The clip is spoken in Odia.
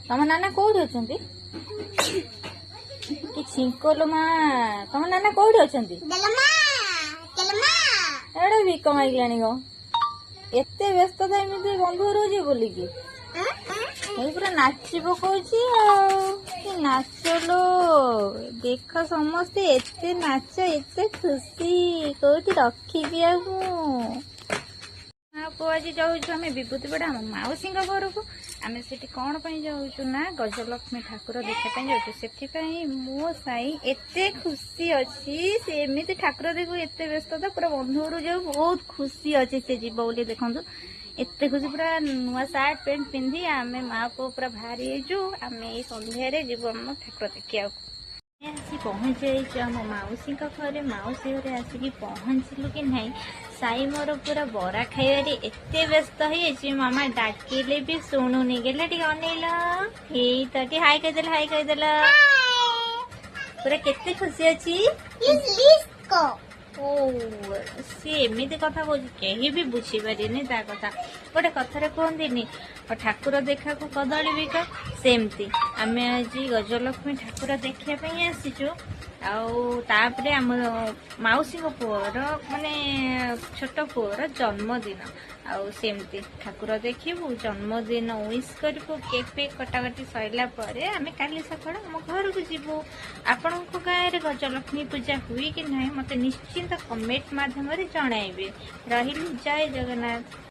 ତମ ନାନା କୋଉଠି ଅଛନ୍ତି? କି ଛିଙ୍କଲୁ ମା! ତମ ନାନା କୋଉଠି ଅଛନ୍ତି? ଏଇଟା ଭିକ ମାଗିଲାଣି କଣ? ଏତେ ବ୍ୟସ୍ତତା ଏମିତି ବନ୍ଧୁ ଘରକୁ ଯିବ ବୋଲିକି ଏଇ ପୁରା ନାଚି ପକଉଛି। ଆଉ କି ନାଚ ଲୋ! ଦେଖ ସମସ୍ତେ, ଏତେ ନାଚ, ଏତେ ଖୁସି, କୋଉଠି ରଖିବି ଆଉ ମୁଁ? ମା ପୁଅ ଆଜି ଯାଉଛୁ ଆମେ ବିଭୂତିପଡ଼ା ଆମ ମାଉସୀଙ୍କ ଘରକୁ। ଆମେ ସେଠି କ'ଣ ପାଇଁ ଯାଉଛୁ ନା ଗଜଲକ୍ଷ୍ମୀ ଠାକୁର ଦେଖିବା ପାଇଁ ଯାଉଛୁ। ସେଥିପାଇଁ ମୋ ସାଇ ଏତେ ଖୁସି ଅଛି। ସେ ଏମିତି ଠାକୁର ଦେଖୁ ଏତେ ବ୍ୟସ୍ତତା, ପୁରା ବନ୍ଧୁ ଘରକୁ ଯାଉ, ବହୁତ ଖୁସି ଅଛି ସେ ଯିବ ବୋଲି। ଦେଖନ୍ତୁ, ଏତେ ଖୁସି, ପୁରା ନୂଆ ସାର୍ଟ ପ୍ୟାଣ୍ଟ ପିନ୍ଧି ଆମେ ମା ପୁଅ ପୁରା ବାହାରି ହେଇଛୁ। ଆମେ ଏଇ ସନ୍ଧ୍ୟାରେ ଯିବୁ ଆମ ଠାକୁର ଦେଖିବାକୁ। ଆମେ ଆସି ପହଞ୍ଚି ଯାଇଛୁ ଆମ ମାଉସୀଙ୍କ ଘରେ। ମାଉସୀ ଘରେ ଆସିକି ପହଞ୍ଚିଲୁ କି ନାହିଁ, ସାଇ ମୋର ପୁରା ବରା ଖାଇବାରେ ଏତେ ବ୍ୟସ୍ତ ହେଇଯାଇଛି, ମାମା ଡାକିଲେ ବି ଶୁଣୁନି। ଗେଲେ ଟିକେ ଅନେଇଲ, ଏଇ ତ, ଟିକେ ହାଇ କହିଦେଲ, ହାଇ କହିଦେଲ। ପୁରା କେତେ ଖୁସି ଅଛି। ଓ, ସିଏ ଏମିତି କଥା କହୁଛି, କେହି ବି ବୁଝିପାରିବେନି ତା କଥା। ଗୋଟେ କଥାରେ କୁହନ୍ତିନି, ଠାକୁର ଦେଖାକୁ କଦଳୀ ବିକା, ସେମିତି ଆମେ ଆଜି ଗଜଲକ୍ଷ୍ମୀ ଠାକୁର ଦେଖିବା ପାଇଁ ଆସିଛୁ। ଆଉ ତାପରେ ଆମ ମାଉସୀଙ୍କ ପୁଅର, ମାନେ ଛୋଟ ପୁଅର ଜନ୍ମଦିନ। ଆଉ ସେମିତି ଠାକୁର ଦେଖିବୁ, ଜନ୍ମଦିନ ୱିଶ୍ କରିବୁ, କେକ୍ ଫେକ୍ କଟାକଟି ସରିଲା ପରେ ଆମେ କାଲି ସକାଳୁ ଆମ ଘରକୁ ଯିବୁ। ଆପଣଙ୍କ ଗାଁରେ ଗଜଲକ୍ଷ୍ମୀ ପୂଜା ହୁଏ କି ନାହିଁ, ମୋତେ ନିଶ୍ଚିନ୍ତ କମେଣ୍ଟ ମାଧ୍ୟମରେ ଜଣାଇବେ। ରହିଲି, ଜୟ ଜଗନ୍ନାଥ।